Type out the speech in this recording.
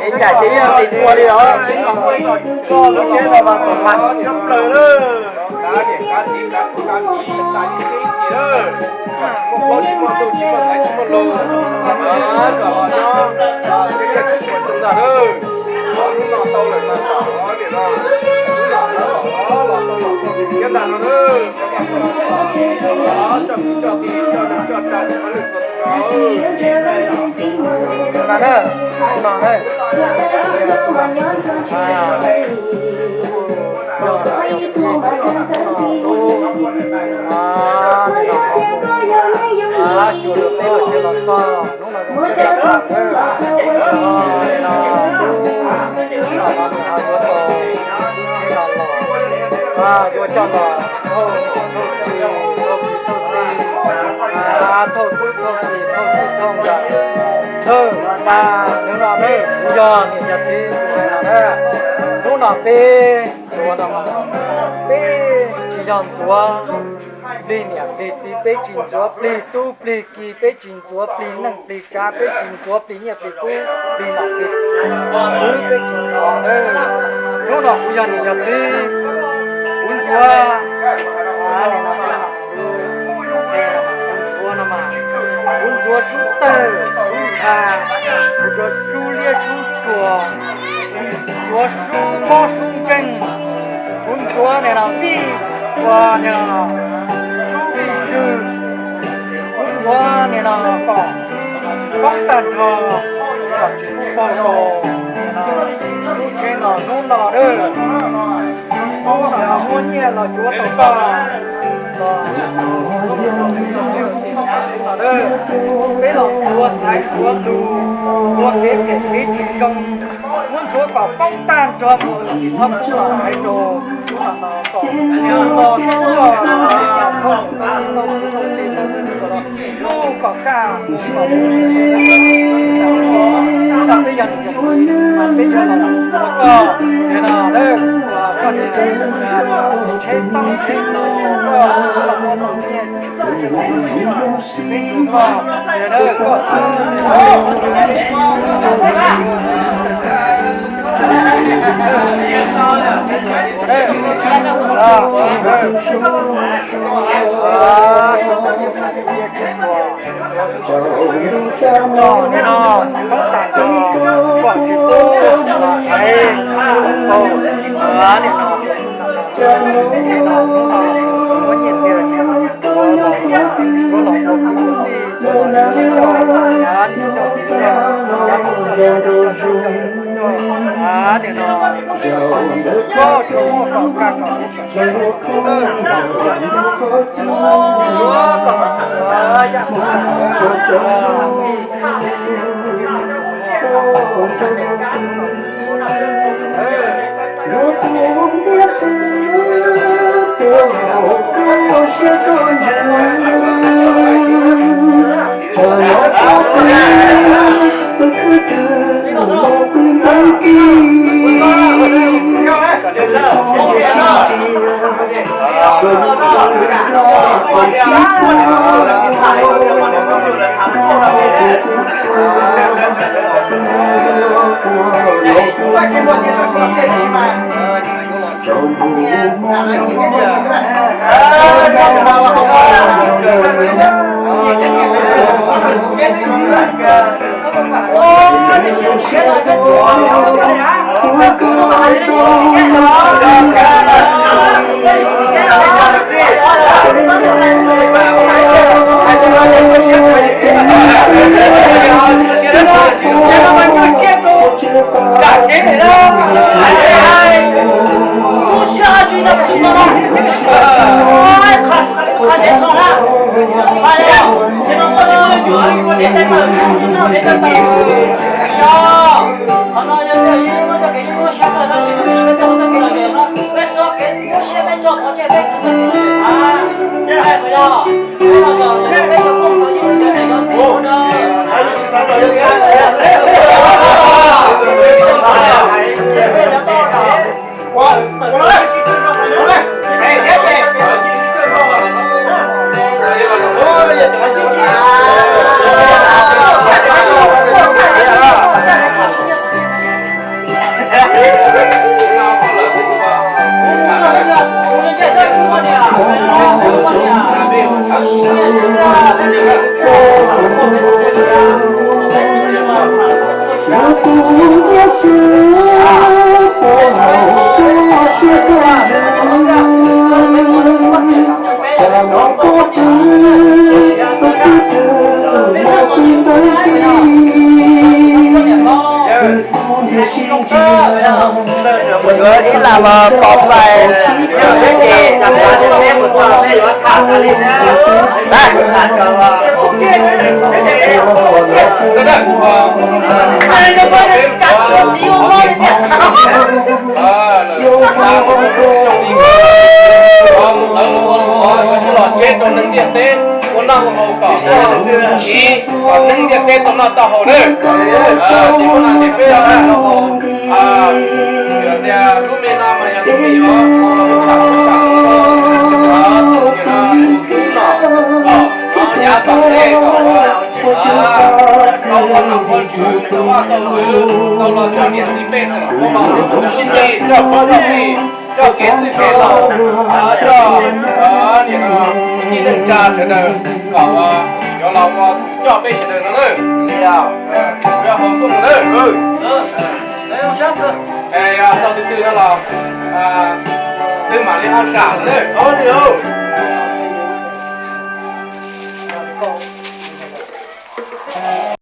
Ib yam ces yeej tsis tshua li os. Koj lub tsheb no mas kom lam tshaj plaws lawm. Kav niam kav txiv kav tub kav kiv tas ib txhia ib txhia lawm. Muaj plaub tsis muaj ntug tsis muaj xaiv tsis muaj lus, kom ho nyob txhiab liaj tsis muaj xyoo ntag lawm. Hnub no tau lawm mas kom ho niam no, hnub no los tau los tau thiab ntag no lawm. Coj kwv coj tij coj neej coj tsa txhua leej txhua tus no. Yuav coj los thauj niam thauj txiv, thauj kwv thauj tij, thauj tub thauj kiv, thauj txij thauj nkawm. Mas hnub no ne, kuv yog niam yog txiv tus hais no na. Hnub no peb ntxuav no, peb tsis yog ntxuav plig niam plig txiv, peb tsis ntxuav plig tub plig kiv, peb tsis ntxuav plig neej plig tsav, peb tsis ntxuav plig nyiaj plig kub, plig nom plig tswv, peb tsis ntxuav. Hnub no kuv yog niam yog txiv, kuv ntxuav, kuv ntxuav no mas, kuv ntxuav sub tawg sub ntsha, kuv ntxuav sub liab sub tsuas, kuv ntxuav sub mob sub nkeeg, kuv ntxuav nim no vij ua nim no sub vij sw, kuv ntxuav nim no kom poob tag nrho, kom tsis pub paug rau lub tsheb no hnub no na. Hnub no muaj nyiaj los yuav tau koj los, peb los ntxuav xaiv ntxuav lus, ntxuav kev phem kev tsis zoo, muab ntxuav kom poob tag nrho mus, tsis txhob pub los hais rau hnub no kom los txog los, hnub kom kaj mus kom mus, peb yog niam yog txiv mas peb yuav los ntxuav koj, nim no koj niam tsheb toob tsheb hlau, koj los muaj tau nyiaj, peb ntxuav koj, nim no koj Ib lam pov fais. Los tsev rau neeg ntiaj teb ua noj ua haus kom tsiv, kom neeg ntiaj teb tau noj tau haus nawb. Ces ua no ces peb los haus, yog tias lub me no mas yog lub me yuav ua los mus tsham tus tsham tus no, kom yav tom ntej kom ua, tau ua nom ua tswv, tau vaj tau tsev, tau los coj niam txiv pej xeem, tau los coj tij coj pog coj tij, coj kev txwj kev laus, coj niam txiv neej tsa sawv daws kom yuav los ua coj peb sawv daws no nawb. Yog haus tuaj no nawb. Yog txog tus twg no los twb mam li ho sam no nawb.